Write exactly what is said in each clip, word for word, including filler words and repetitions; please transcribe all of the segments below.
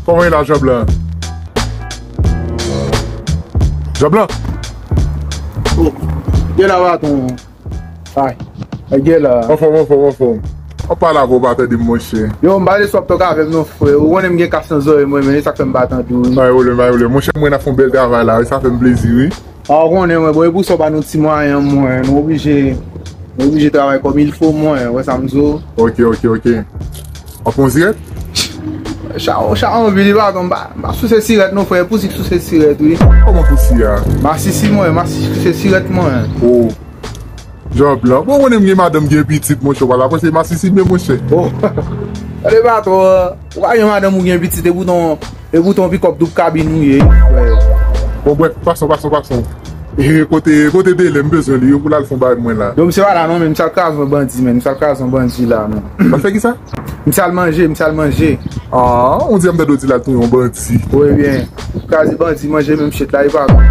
Kòman ye la, Jean Blanc? Jean Blanc? Oh, gen la, patwon. Ay, gen la. Anfòm, anfòm, anfòm. W ap pale avè w, w pa tande m, monchè. Yo, m pa vle swap tòk avè m non, frè. Ou konnen m gen kas nan zòrèy mwen, men e sa k fè m pa tande w, wi. Pa gen pwoblèm, pa gen pwoblèm. Monchè, mwen ap fè yon bèl travay la, wi, sa fè m plezi, wi. A, ou konnen, mwen, bon, e pou sa w ba nou ti mwayen, mwen. Nou oblije, nou oblije travay kòm il fo, mwen. Wè sa m di w? Ok, ok, ok. W ap pran yon sirèt? Cha, cha anvi li, patwon. M pa, m pa souse sirèt non, frè. Pousi k souse sirèt, wi. Kòman pousi a? Masisi, mwen. Masisi k souse sirèt, mwen. Oh. Jean Blanc. Bon, ou konnen m gen madanm, gen pitit, monchè, w pa la prese masisi, men monchè. Oh. Tande, patwon, ou pa gen madanm ou gen pitit, e poutan, e poutan w pikòp doub kabin ou ye, frè. Bon, brèf, pason, pason, pason. E kote, kote Dele, m bezwen li, wi, pou l al fè yon bagay mwen la. Yo, misye pa la non, men misye al kraze yon bandi, men misye al kraze yon bandi la, men. L al fè kisa? Misye al manje, misye al manje. Ah, on dirè m tande w di l al touye yon bandi. Wi, byen. Kraze bandi, manje menm shit la, e pa bon.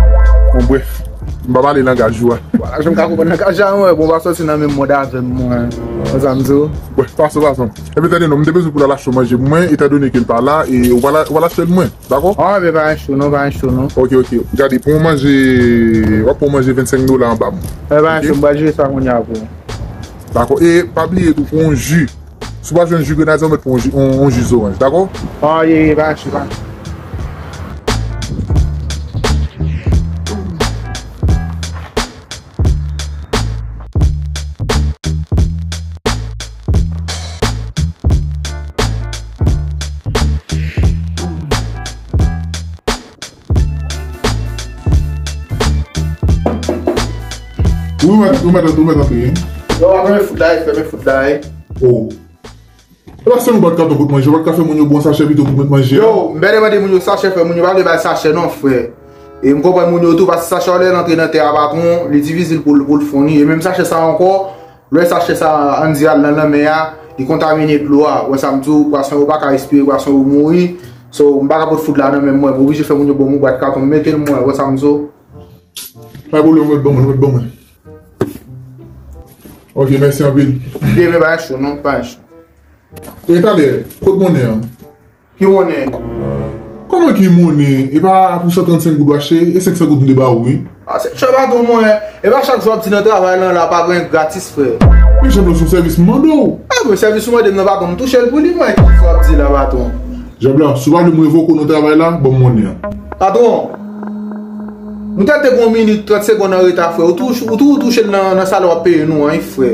Bon, brèf, m pa pale langaj ou a. Vwala, jan m ka konprann langaj la, mwen, bon, pa sòti nan menm mond avè m, mwen. Wè sa m di w? Brèf, pason, pason. Ebyen, tande non, m te bezwen pou l al achte yon manje pou mwen, etandone ke l pa la, e ou pral, ou pral achte l mwen. Dakò? Ah, men pa gen cho non, pa gen cho non. Ok, ok. Gade, pou yon manje, w ap pran yon manje vennsenk dola anba m. Eh, pa gen cho, m pral jere sa kounye a pou ou. Dakò. E pa bliye tou, pou yon ji. Si w pa jwenn ji grenadye, w mèt pran yon ji, yon, yon ji zoranj. Dakò? Ah, ye, ye, pa gen cho, pa gen cho. Wi, wi, mèt, wi, mèt, wi, mèt antre, wi. Yo, pa fèmen fout la, fèmen fout la, wi. Oh. E pa sèl yon bwat katon pou t manje, ou pa t ka fè moun yo ba w sachè pito pou t met manje a? Yo, m bèlè mande moun yo sachè, frè, moun yo pa vle bay sachè non, frè. E m konprann moun yo tou, paske sachè a lè l antre nan tè a, patwon, li difisil pou l, pou l fonn wi. E menm sachè sa ankò, lè sachè sa ann di al nan lanmè a, li kontamine dlo a. Ou wè sa m di w, pwason yo pa ka respire, pwason yo mouri. So, m pa ka pot fout la nan men mwen, m oblije fè moun yo ban m yon bwat katon, m mete l mwen, ou wè sa m di w. Pa gen pwoblèm, ou mèt ban mwen, ou mèt ban mwen. Ok, mèsi anpil. Demen pa cho non, pa cho. E talè, kot monnen an? Ki monnen? Kòman ki monnen? E pa pou san trannsenk goud w achte? E senk san goud m te ba ou, wi. A, se chè patwon mwen. E pa chak jou w ap di nan travay lan la, pa gen gratis, frè. Men Jean Blanc, se yon sèvis m mande w. A, men sèvis ou mande m nan, patwon, m touche l pou li, mwen. Kisa w ap di la, patwon? Jean Blanc, si w pa vle m revoke w nan travay la, ban m monnen an. Patwon, nou tèt te gon minit, trant segonn an reta, frè. Ou tou, ou tou, ou touche l nan, nan salè w ap peye nou an, wi, frè.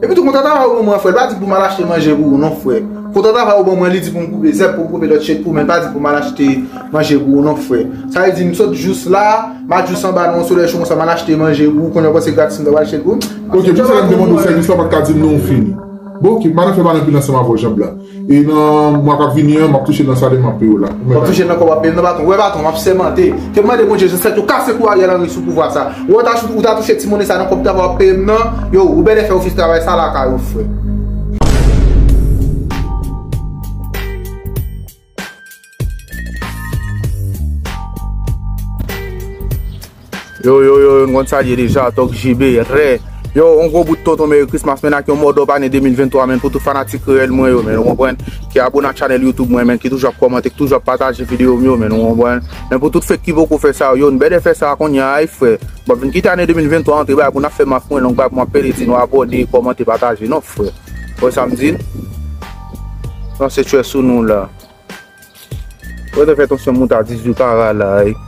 Epi tou, kontra travay ou ban mwen, frè, li pa di pou m al achte manje pou ou non, frè. Kontra travay ou ban mwen, li di pou m koupe zèb, pou m koupe lòt shit pou ou, men li pa di pou m al achte manje pou ou non, frè. Sa vle di, m sot jous la, m al jous anba nan yon solèy cho konsa, m al achte manje pou ou, kounye a w panse gratis m t ap achte l pou ou? Ok, pou sa lè m te mande w sèvis la, w pa t ka di m non, ou fini. Bon, ok, m pa nan fè pale anpil ansanm avè w, Jean Blanc. E nan mwa k ap vini an, m ap touche l nan salè m, m ap peye w la. W ap touche l nan kòb w ap peye m nan, patwon. Wè, patwon, m ap sèmante. Ke m mande Bondye, zansèt yo kase kou Ariel Henry sou pouvwa sa. Wè, w ta, ou ta touche ti monnen sa nan kòb travay w ap peye m nan. Yo, ou bèlè fè ofis travay sa lakay ou, frè. Yo, yo, yo, yo, nou konn sa l ye deja, Tòg J B, rè. Yo, yon gwo bout tonton Merry Christmas, men ak yon mòdò ane de mil venntwa, men pou tout fanatik reyèl mwen yo, men, ou konprann, ki abone ak chanèl YouTube mwen, men, ki toujou ap kòmante, ki toujou ap pataje videyo m yo, men, ou konprann. Men pou tout fake ki poko fè sa yo, yo, nou bèlè fè sa kounye a, ay, frè. Bon, vin kite ane de mil venntwa antre, bay, pou n ap fè maf mwen long, bay, pou m ap pede di nou abone, kòmante, pataje, non, frè. Wè sa m di? Non, se tchwè sou nou la. Ou te fè tansyon moute a dizuit kara la, ey.